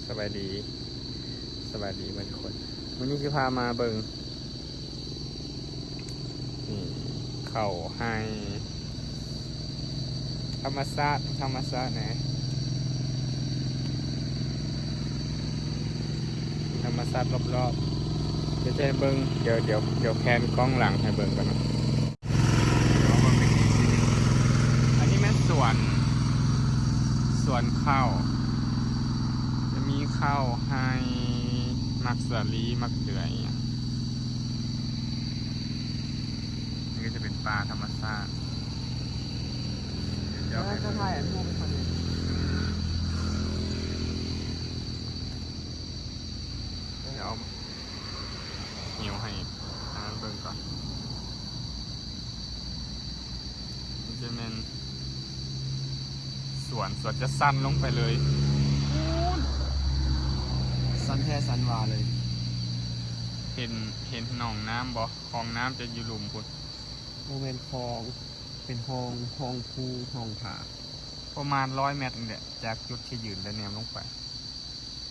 ສະບາຍດີ ສະບາຍດີເບິດທຸກຄົນ. ມື້ນີ້ຊິພາມາເບິ່ງ ນີ້ ເຂົ້າໄຮ່ ທຳມະຊາດ ທຳມະຊາດແດ່ ທຳມະຊາດລອບໆ. ດຽວຈະໃຫ້ເບິ່ງ ດຽວ ດຽວ ດຽວແພນກ້ອງຫຼັງໃຫ້ເບິ່ງກ່ອນເນາະ. ອັນນີ້ແມ່ນສວນ ສວນເຂົ້າ ຈະມີເຂົ້າໄຮ່ ໝາກສາລີ ໝາກເດືອຍ ອີ່ຫຍັງ. ນີ້ກໍຈະເປັນປ່າທຳມະຊາດ. ດຽວ ດຽວ ເຈົ້າຖ່າຍອັນຮູບໃຫ້ຂ້ອຍແດ່. ດຽວເອົາ ຫິວໃຫ້ອັນນັ້ນເບິ່ງກ່ອນ. ມັນຈະແມ່ນສວນ ສວນຈະສັ່ນລົງໄປເລີຍ ສັ່ນແທ້ສັ່ນຫວາເລີຍ. ເຫັນ ເຫັນໜອງນ້ຳບໍ່? ຄອງນ້ຳຈະຢູ່ລຸ່ມພຸ້ນ. ບໍ່ແມ່ນຄອງ ເປັນຮ່ອງ ຮ່ອງພູ ຮ່ອງຜາ ປະມານຮ້ອຍແມັດນີ້ແຫຼະ ຈາກຈຸດທີ່ຢືນ ແລະ ແນມລົງໄປ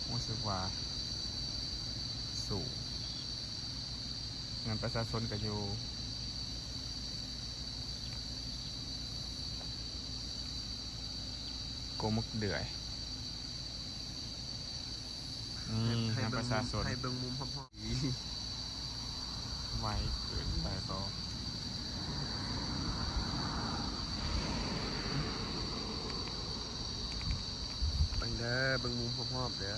ຮູ້ສຶກວ່າສູງ. ເຮືອນປະຊາຊົນກໍຢູ່ກົກໝາກເດືອຍ. ນີ້ ໃຫ້ ໃຫ້ເບິ່ງ ເຮືອນປະຊາຊົນ ໃຫ້ເບິ່ງມຸມຮອບໆ ໄວເກີນໄປບໍ່? ເບິ່ງເດີ ເບິ່ງມຸມຮອບໆເດີ.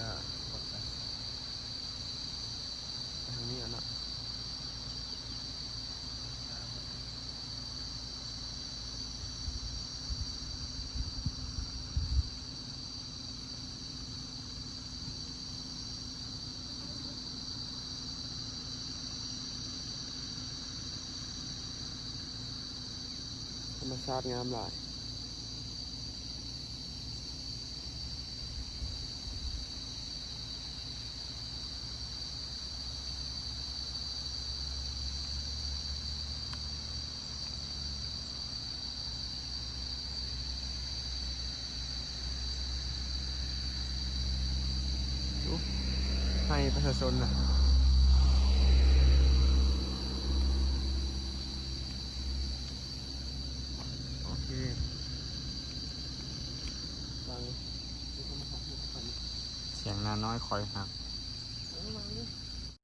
ໄປທາງນີ້ເນາະ. ທຳມະຊາດງາມຫຼາຍ. ໃຫ້ປະຊາຊົນນະ. ໂອເຄ ຟັງ ສຽງນານ້ອຍຄອຍຮັກ.